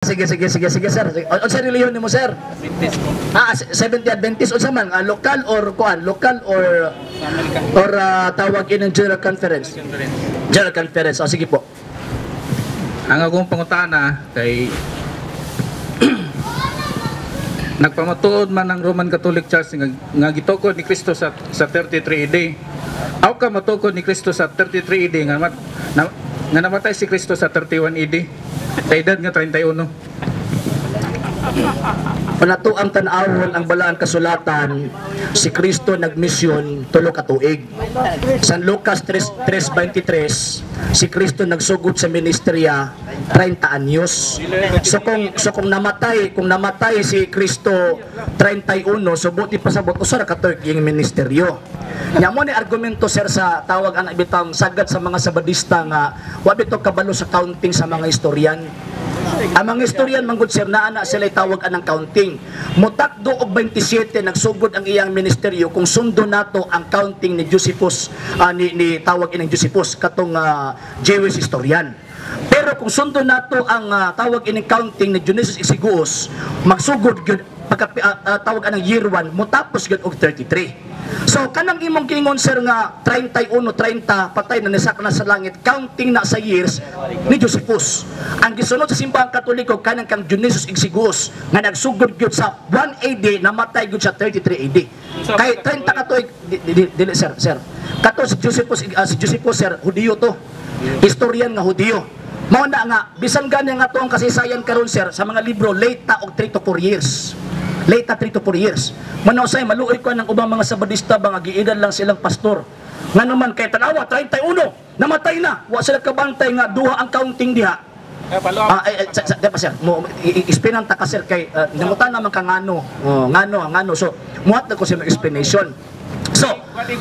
Sige, sige, sige, sige, sir. Sige. Unsa relihiyon nimo, sir? Adventist ko. Ah, Seventh Day Adventist, unsa man? Ah, local or kuan? Local or tawag in General Conference? Conference. General Conference. Oh, sige po. Ang akong pangutana kay nagpamatuod man ang Roman Catholic Church nga gitukod ni Kristo sa 33 AD. Aw ka matukod ni Kristo sa 33 AD nga nga namatay si Kristo sa 31 AD sa edad nga 31. Panato ang tan-awon ang balaan kasulatan, si Kristo nagmisyon 3 ka tuig. San Lucas 3:23, si Kristo nagsugod sa ministriya 30 anyos. So kung namatay si Kristo 31, so buti pasabot usa ra ka tuig yung ministeryo. Nya mo ni argumento, sir, sa tawag ang bitang sagad sa mga Sabadista nga wa bitaw kabalo sa counting sa mga istoryan. Ang mga istoryan manggod, sir, naa na sila tawag anang counting. Mutakdo og 27 nagsugod ang iyang ministeryo kung sundo nato ang counting ni Josephus, ni tawag inang Josephus katong Jewish historian. Pero kung sundo nato ang tawag ining counting ni Dionysius Exiguus, magsugod gyud pagka tawag anang year 1, mutapos gyud og 33. So kanang imong kingon, sir, nga 31 30 patay na nisak na sa langit, counting na sa years ni Josephus. Ang gisunod sa Simbahang Katoliko kanang kang Dionysius Exiguus nga nagsugod gyud sa 1 AD, namatay gyud sa 33 AD. Kay 30 ka tuig dili, sir, sir. Kato si Josephus, sir, Hudiyo to. Historian nga Hudiyo. Mao na nga bisan gani nga to ang kasaysayan karon, sir, sa mga libro late ta og 3 to 4 years. Late ta 3 to 4 years. Manaw say maluoy ko ng ubang mga Sabadista ba nga giedad lang silang pastor. Nga naman kay tanawa 31 namatay na, wa sila kabantay nga duha ang counting diha. Eh, palo. Ah, eh, eh, di ba, sir, mo i-explainan ta ka, sir, kay nangutan naman ka ngano. Oh, ngano, ngano. So, muhat na ko sa explanation. So,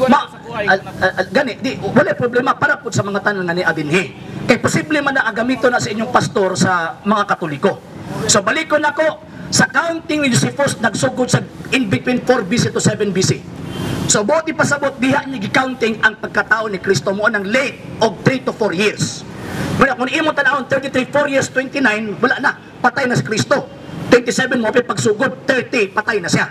ma, al, al, al, gani, di, wala problema para po sa mga tanan nga ni adinhi. Kay posible man na ang gamito na sa inyong pastor sa mga Katoliko. So, balikon nako sa counting ni Josephus, nagsugod sa in between 4 BC to 7 BC. So, buot ipasabot diha niya gi-counting ang pagkatao ni Kristo mo ng late og 3 to 4 years. Wala, kung imo tanawon 33, 4 years, 29, wala na, patay na si Kristo. 27 mo pa pagsugod, 30 patay na siya.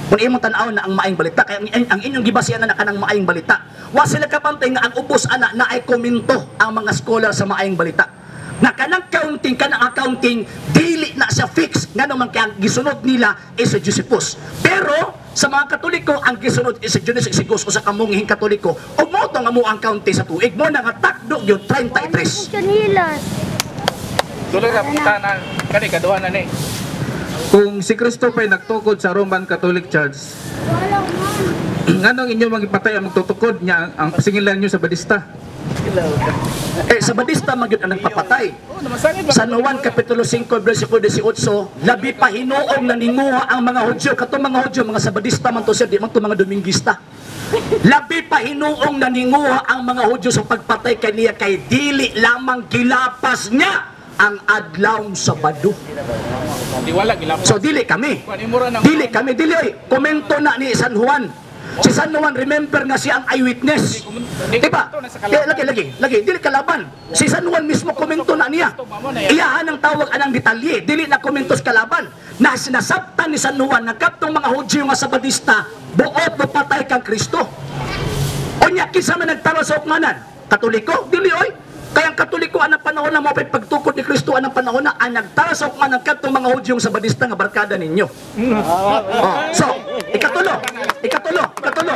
Kung imong tan-awon na ang maayong balita, kaya ang inyong gibasihan na kanang maayong balita. Wa sila kapantay nga ang ubos ana na ay komento ang mga scholar sa maayong balita. Na kanang counting, kanang accounting, dili na siya fix. Nga naman kaya ang gisunod nila is si Josephus. Pero sa mga Katoliko, ang gisunod is si Dionysius Exiguus o sa kamunghing Katoliko. O mo to nga mo ang counting sa tuig. Mo na nga takdo yun 33. Chunilos. Tuloy ra pangutana kani kaduha na ni. Kung si Kristo pa'y nagtukod sa Roman Catholic Church, nganong inyo magipatay ang magtutukod niya ang singilan niyo sa Badista? Eh, sa Badista man gyud ang nagpapatay. Oh, namasangit. San Juan Kapitulo 5, versikulo 18, labi pa hinuong naninguha ang mga Hudyo. Katong mga Hudyo, mga Sabadista man to, sir, di man to mga Domingista. Labi pa hinuong naninguha ang mga Hudyo sa pagpatay kaniya kay dili lamang gilapas niya ang adlaw Sabado. Di wala gilapos. So dili kami. Kuan imo ra nang Dili kami, dili oy. Komento na ni San Juan. Si San Juan, remember nga siya ang eyewitness. Di ba? Eh, lagi, lagi, lagi, dili kalaban. Si San Juan mismo komento na niya. Iyahan ang tawag anang detalye, dili na komento sa kalaban. Na sinasabtan ni San Juan na kaptong mga Hudyo nga Sabadista, buot mo patay kang Kristo. Unya, kinsa man nagtaro sa ukmanan? Katoliko? Dili oy. Kaya ang Katoliko anang panahon na mo pagtukod ni Kristo anang panahon na ang nagtara sa ukmanan kadtong mga Hudyong Sabadista nga barkada ninyo. Oh, so, ikatulo, ikatulo, ikatulo.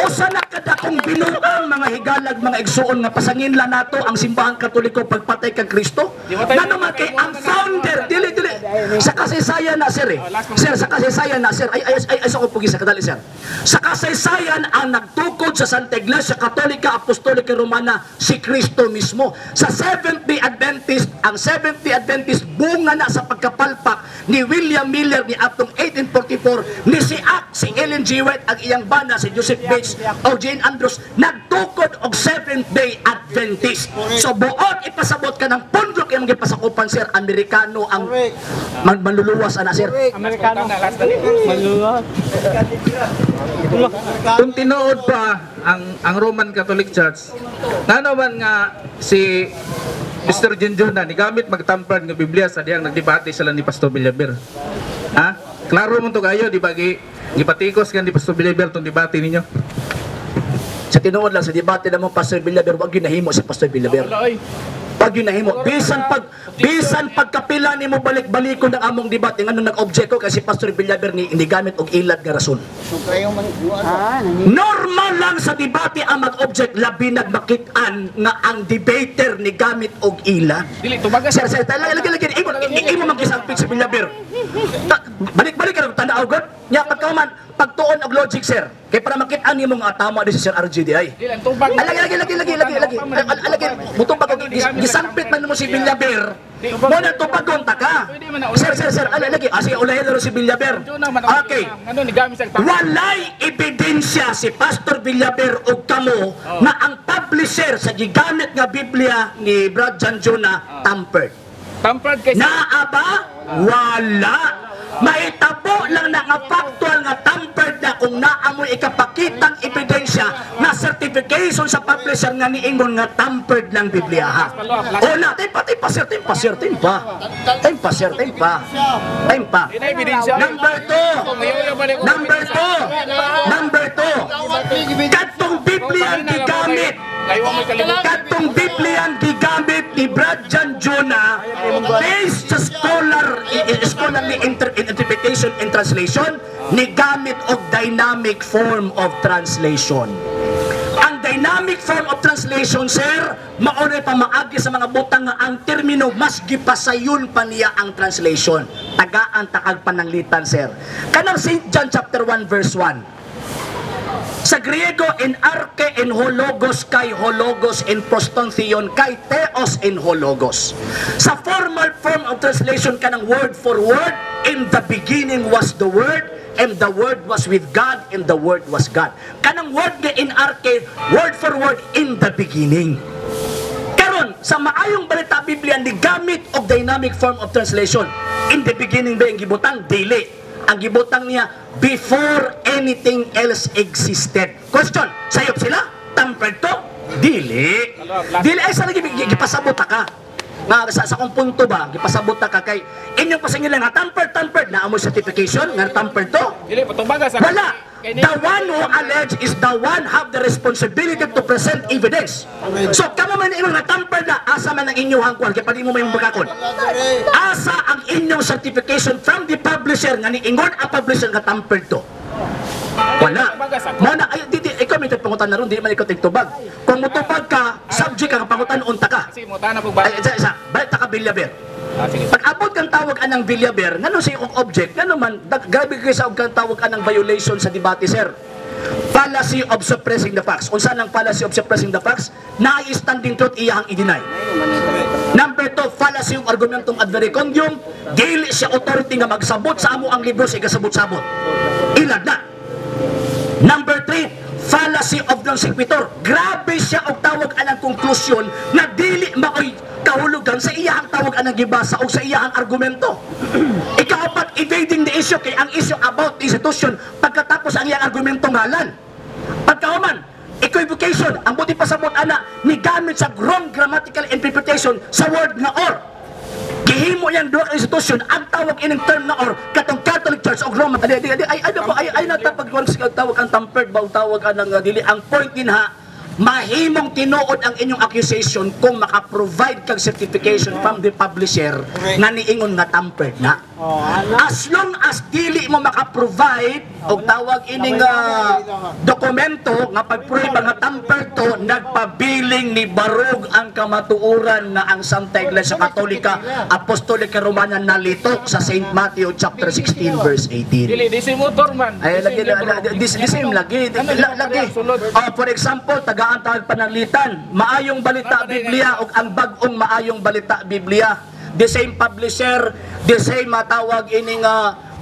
Usa na kadakong binuang mga higalag, mga igsuon nga pasangin la nato ang Simbahang Katoliko pagpatay kang Kristo. Ngano man kay ang founder, dili dili sa kasaysayan na, sir, eh. Sir, sa kasaysayan na, sir, ay ay ay, ay sa ko pugi sa kadali, sir. Sa kasaysayan ang nagtukod sa Santa Iglesia Katolika Apostolika Romana si Kristo mismo. Sa Seventh Day Adventist, ang Seventh Day Adventist bunga na sa pagkapalpak ni William Miller ni atong 1844 ni si Ak, si Ellen G. White ang iyang bana si Joseph Bates o Jane Andrews nagtukod og Seventh Day Adventist. So buot ipasabot ka ng pundok imong gipasakupan, sir, Amerikano ang manluluwas ana, sir. Amerikano. Last na ni. Maluwas. Kung tinuod pa ang Roman Catholic Church, ngano man nga si Mr. Jinjuna ni gamit mag-tampered nga Biblia sa diyang nagdebate sila ni Pastor Villaver? Ha? Klaro mo to kayo, di ba gipatikos kan ni Pastor Villaver tong debate ninyo? Sa tinuod lang, sa debate namo Pastor Villaver, wag ginahimo si Pastor Villaver. Wala oy. Pag ginahimo, bisan pagkapila nimo balik-balikon ang among debate, ngano nag-object ko kasi Pastor Villaver ni hindi gamit og ilad nga rason. Ah, Normal lang sa debate ang mag-object, labi nagmakit-an nga ang debater ni gamit og ilad. Dili tubaga. Sir, sir, lagi, lagi, lagi, imo, imo magisampit si Villaver. Balik-balik ka tanaw gud. Nya pagkaman, pagtuon og logic, sir. Kay para makit-an nimo nga tama di si Sir RGDI. Dili ang tubag. Ay, lagi, lagi, lagi, lagi, lagi, lagi. Ay, lagi, mutubag og gisampit man mo si Villaver. Mo na tubagon ta ka. Sir, sir, sir, ay, lagi. Ah, sige, ulahin na rin si Villaver. Juna man. Okay. Ngano ni gamit sa Walay ebidensya si Pastor Villaver og kamo na ang publisher sa gigamit nga Biblia ni Brad John Jonah tampered. Tampered kay Naa ba? Wala. Mahitabo lang na nga factual nga tampered na kung naamoy ikapakitang ebidensya na certification sa publisher nga niingon nga tampered ng Biblia, ha. O na, time pa, time pa, sir, time pa, sir, time pa. Time pa, sir, time pa. Time pa. Di na ebidensya. Number two. Number two. Number two. Katong Biblia ang gigamit. Layo mo kalibutan. Katong Biblia ang gigamit ni Brad John Jonah based sa scholarly interpretation and translation, ni gamit og dynamic form of translation. Ang dynamic form of translation, sir, maunay pamaagi sa mga butang nga ang termino mas gipasayon pa niya ang translation. Tagaan takag pananglitan, sir. Kanang St. John chapter 1 verse 1. Sa Griego, en arche en ho logos kai ho logos en pros ton theon kai theos en ho logos. Sa formal form of translation, kanang word for word, "In the beginning was the Word, and the Word was with God, and the Word was God." Kanang word nga en arche, word for word, "in the beginning." Karon, sa Maayong Balita Biblia ni gamit og dynamic form of translation. "In the beginning" ba ang gibutang? Dili. Ang gibutang niya, "before anything else existed." Question, sayop sila? Tampered to? Dili. Dili ay sa lagi gipasabot ta ka. Nga sa akong punto ba, gipasabot ta ka kay inyong pasingil lang nga tampered, tampered na amo certification nga tampered to. Dili patubaga sa Wala. The one who allege is the one have the responsibility to present evidence. So, kamo man imong natampered na, asa man ang inyong hangkuan, kaya pati mo may bagakon. Asa ang inyong certification from the publisher nga niingon ang publisher nga tampered to? Wala. Mo na, ay, di, ikaw may pangutan na ron, di man ikaw tigtubag. Kung mutubag ka, subject ka, pangutan unta ka. Sige mo tana pag Ay, isa, isa, balik ta ka Villaver. Ah, sige. Pag abot kang tawag anang Villaver, ngano sa iyong object, ngano man, grabe kay sa og kang tawag anang violation sa debate, sir. Fallacy of suppressing the facts. Unsa nang fallacy of suppressing the facts? Naay standing truth, iyahang i-deny. Number two, fallacy of argumentum ad verecundiam. Dili siya authority nga magsabot sa amo ang libro sa igasabot-sabot. Ilad na. Number three, fallacy of non sequitur. Grabe siya og tawag anang konklusyon na dili maoy kahulugan sa iyahang tawag anang gibasa o sa iyahang argumento. Ikaapat, evading the issue, kay ang issue about the institution, pagkatapos ang iyang argumento ngalan. Pagkahuman, equivocation, ang buti pasabot ana, ni gamit sa wrong grammatical interpretation sa word nga "or." Gihimo niyang duha ka institusyon ang tawag ining term na "or" katong Catholic Church og Roma. Adi adi adi ay ay ay ay natapag tawag ang tampered ba o tawag anang dili. Ang point din ha, mahimong tinuod ang inyong accusation kung maka-provide kag certification from the publisher nga niingon nga tampered na. As long as dili mo maka-provide og tawag ining dokumento nga pag-prove nga tampered to, nagpabiling ni barog ang kamatuoran nga ang Santa Iglesia Katolika Apostolika Romana nalito sa St. Matthew chapter 16 verse 18. Dili di si motor man. Ay, lagi this, the same lagi. Lagi. Ah, for example, tagaan tawag pananglitan, Maayong Balita Biblia ug ang Bag-ong Maayong Balita Biblia. The same publisher, the same matawag ining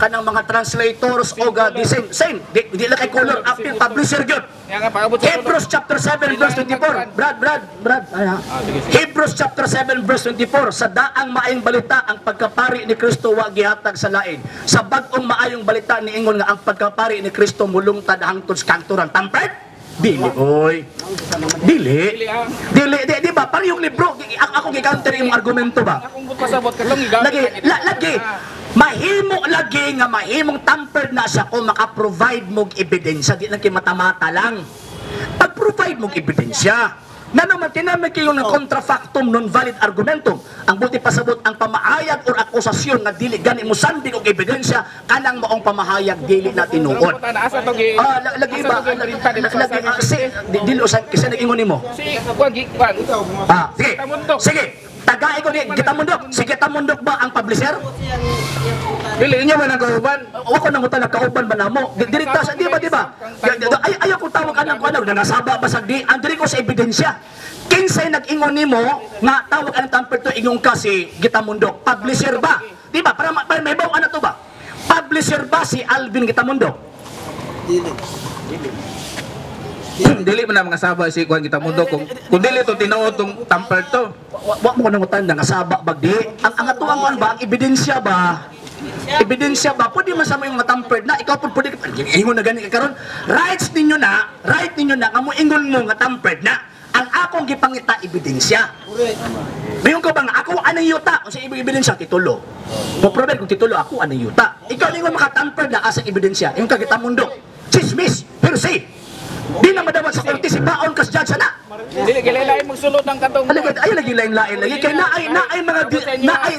kanang mga translators o the same same di lang kay color apil publisher gyud. Ya nga paabot sa Hebrews chapter 7 verse 24. Brad, Brad, Brad. Ay, ha. Ah, sige, sige. Hebrews chapter 7 verse 24. Sa daang Maayong Balita, ang pagkapari ni Kristo wa gihatag sa lain. Sa Bag-ong Maayong Balita, niingon nga ang pagkapari ni Kristo mulungtad hangtod sa kangturan. Tampered? Dili, oy. Dili. Dili, di ba? Parehong libro. Ako gi-counter imong argumento ba? Akong pasabot katong gigamit. Lagi, lagi. Mahimo lagi nga mahimong tampered na siya kung maka-provide mog ebidensya. Di lang kay mata-mata lang. Pag-provide mog ebidensya. Na naman, tinamay kayo ng contrafactum non valid argumentum. Ang buti pasabot ang pamaayag or akusasyon nga dili gani mo sanding og ebidensya kanang maong pamahayag dili na tinuod. Asa to gi? Ah, lagi ba? Lagi si dili usan kasi nag-ingon nimo. Si kuan gi kuan. Ah, sige. Sige. Tagay ko ni Gitamundok. Si Gitamundok ba ang publisher? Dili inyo man ang kauban. Wa ko nangutan na kauban ba namo? Dili ta sa di ba di ba? Ay ayaw ko tawag anang kuan nangasaba basag di ang diri ko sa ebidensya. Kinsay nag-ingon nimo nga tawag anang tamper to ingon ka si Gitamundok? Publisher ba? Di ba? Para may baw ana to ba? Publisher ba si Alvin Gitamundok? Dili. Dili man ang mga saba si kuan Gitamundok kung dili to tinuod tong tamper to. Wa mo ko nangutan nangasaba bagdi. Ang atuang kuan ba ang ebidensya ba? Ebidensya ba? Pwede man sa mo yung matampered na ikaw po pwede ingon na gani ka karon. Rights ninyo na, right ninyo na nga mo ingon mo nga tampered na. Ang akong gipangita ebidensya. Mayon ka ba nga ako anang yuta? Unsa ibig ebidensya titulo? Mo prove kung titulo ako anang yuta. Ikaw ningon makatampered na asang ebidensya. Ingon ka Gitamundok. Chismis, hearsay. Di na madawat sa korte si baon kas judge na. Dili gilain magsulod ng katong. Ay lagi lain-lain lagi kay naay mga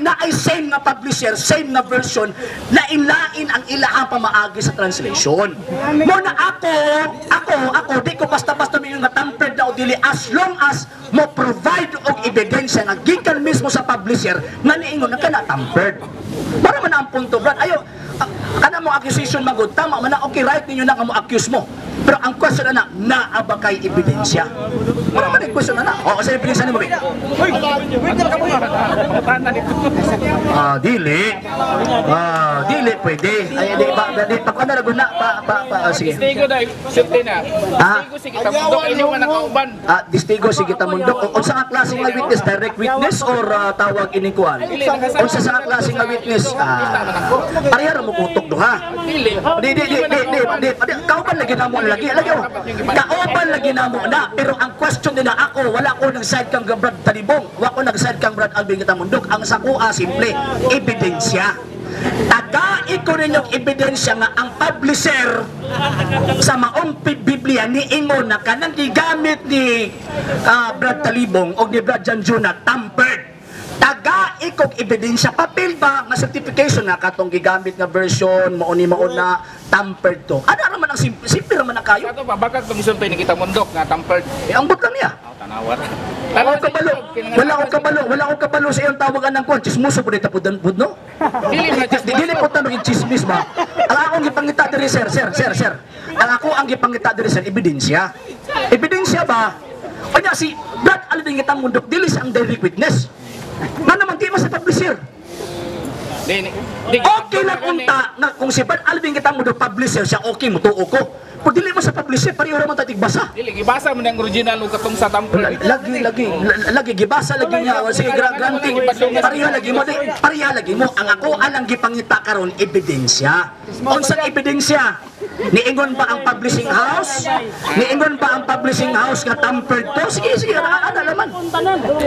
naay same nga publisher, same nga version, lain-lain ang ilahang pamaagi sa translation. Mo na ako di ko basta-basta may nga tampered na o dili as long as mo provide og ebidensya nga gikan mismo sa publisher nga niingon nga kana tampered. Para man ang punto, Brad. Ayo kana mo accusation magud tama man na, okay, right ninyo na nga mo accuse mo. Pero ang question na naa ba kay ebidensya? Wala man ang question na. Oo, sa ebidensya nimo ba? Ah, dili. Ah, dili pwede. Ay di pa di pa kuan na guna pa pa, pa sige. Testigo dai, sulti na. Testigo si Gitamundok inyo man ang kauban. Ah, testigo si Gitamundok. Unsa nga klase nga witness, direct witness or tawag ining kuan? Unsa sa nga klase nga witness? Ah, pareha ra mo kutok duha. Dili. Di di di di di di kauban lagi namo lagi lagi oh. Kauban lagi namo na pero ang question nila ako wala ko nag side kang Brad Talibong, wala ko nag side kang Brad Alvin Gitamundok. Ang sakuha simple, ebidensya. Tagai ko ninyong ebidensya nga ang publisher sa maong Biblia niingon na kanang gigamit ni Brad Talibong o ni Brad Janjuna tampered. Tagai kog ebidensya, papel ba nga certification na katong gigamit nga version mao ni mao na tampered to. Ana ra man ang simple, simple ra man ang kayo. Kato pa bakit tong gisulti ni Gitamundok nga tampered? Eh, ambot lang niya. Tanawar. Wala akong kabalo. Wala akong kabalo. Wala akong kabalo sa iyong tawagan ng kuwan. Chismoso po dito po no? Dili na chismoso. Dili po ta maging chismis ba? Ang akong gipangita diri sir, sir, sir, sir. Ang ako ang gipangita diri sir, ebidensya. Ebidensya ba? Kanya si Brad Alvin Gitamundok dili siya ang direct witness. Nga naman di man sa publisher. Okay lang unta na kung si Brad Alvin Gitamundok publisher siya, okay mutuo ko. Pero dili mo sa publisher, pareho ra man ta tigbasa. Dili gibasa man ang original ug katong sa tampered. Lagi lagi lagi gibasa lagi niya sige granting. Pareho lagi mo, pareho lagi mo. Ang ako alang gipangita karon ebidensya. Unsang ebidensya? Niingon ba ang publishing house? Niingon ba ang publishing house nga tampered to? Sige sige, ana laman.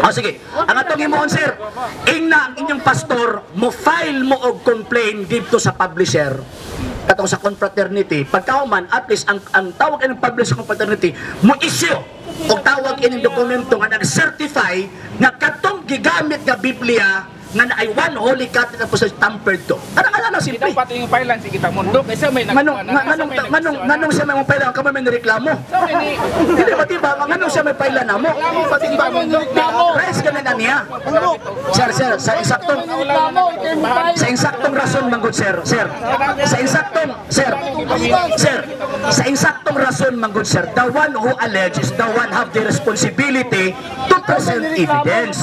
Oh, sige. Ang atong himuon sir, ingna ang inyong pastor mo file mo og complaint didto sa publisher katong sa confraternity. Pagkahuman, at least ang tawag ining publisher confraternity mo issue og tawag ining dokumento nga nag-certify nga katong gigamit nga Biblia nga naay one holy Catholic Apostolic tampered to. Ana nga lang simple. Dapat yung file si Gitamundok kasi may nganong siya may file kamo may nireklamo. Dili ba diba nganong siya may file namo? Pati ba rights ka na niya. Sir, sir, sa insaktong rason manggod sir, sir. Sa insaktong sir, sir, sa insaktong rason manggod sir, the one who alleges, the one have the responsibility to present evidence.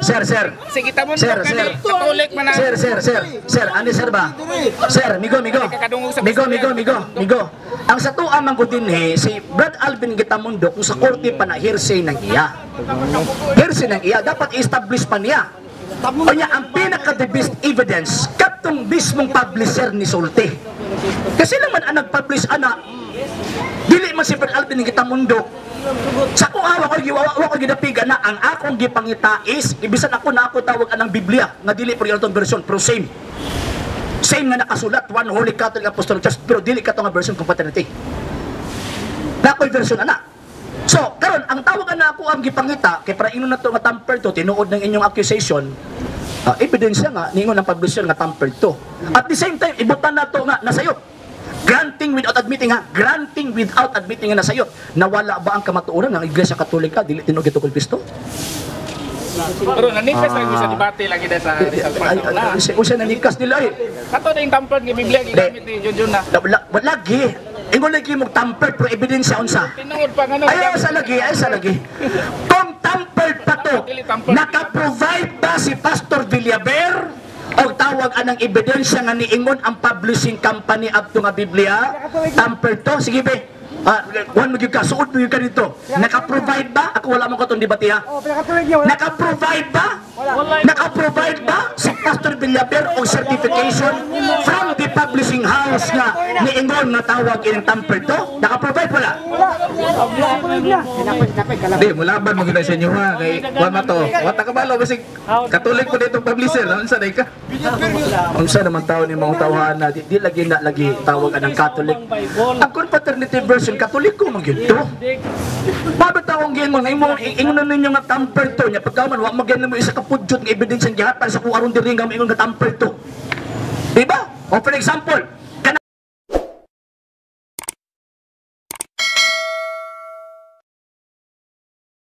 Sir, sir. Si Gitamundok Sir, sir. Katolik man ang Sir, sir, sir. Sir, ani sir ba? Sir, migo, migo. Migo, migo, migo, migo. Ang sa tuwa man ko dinhi, si Brad Alvin Gitamundok kung sa korte pa na hearsay ng iya. Hearsay ng iya, dapat i-establish pa niya. Kanya ang pinaka the best evidence katong mismong publisher ni sulti. Kasi naman ang nag-publish ana, dili man si Fred Alvin kita mundo. Sa akong awa ko giwawa ko gidapigan na ang akong gipangita is ibisan ako na ako tawag anang Biblia nga dili pero itong version, pero same. Same nga nakasulat, One Holy Catholic Apostolic Church, pero dili kato nga version Confraternity. Na ako'y version ana. So, karon ang tawag na ako ang gipangita kay para ingon na to nga tampered to, tinuod ng inyong accusation, ebidensya nga ningon ang publisher nga tampered to. At the same time, ibutan na to nga nasayop. Granting without admitting ha, granting without admitting nga nasayop. Nawala ba ang kamatuoran ng Iglesia Katolika dili tinuod gitukod Kristo? Pero nanikas lagi sa debate lagi na sa Rizal Park. Ay, ay, ay, usa nanikas nila eh. Kato na yung tampered nga Biblia gigamit ni Junjun na. Lagi. Ingon lagi mo tampered, pero ebidensya unsa? Tinuod pa ngano. Ayaw sa lagi, ayaw sa lagi. Kung tampered pa to, naka-provide ba si Pastor Villaver o tawag anang ebidensya nga niingon ang publishing company adto nga Biblia? Tampered to? Sige be. Juan mo gyud ka, suod mo gyud ka dito. Naka-provide ba? Ako wala mo katong debate ha. Oh, pinakatuloy niya, wala. Naka-provide ba? Naka-provide ba si Pastor Villaver og certification from the publishing house nga niingon nga tawag ining tampered to? Naka-provide wala? Pinakatuloy niya. Sinapay, kalabay. Di, mulaban mo gina sa inyo ha. Kay Juan Mato. Wata ka balo basig Katolik po ditong publisher. Unsa day ka? Unsa naman tao ni mga tawhan na di lagi na lagi tawag anang Catholic. Ang Confraternity version, Katoliko man gyud to. Babit akong giingon nga imo ingon ninyo nga tampered to nya pagkaman wa magyud mo isa ka pudyot nga ebidensya gihatag sa kung aron diri nga moingon nga tampered to. Di ba? O for example,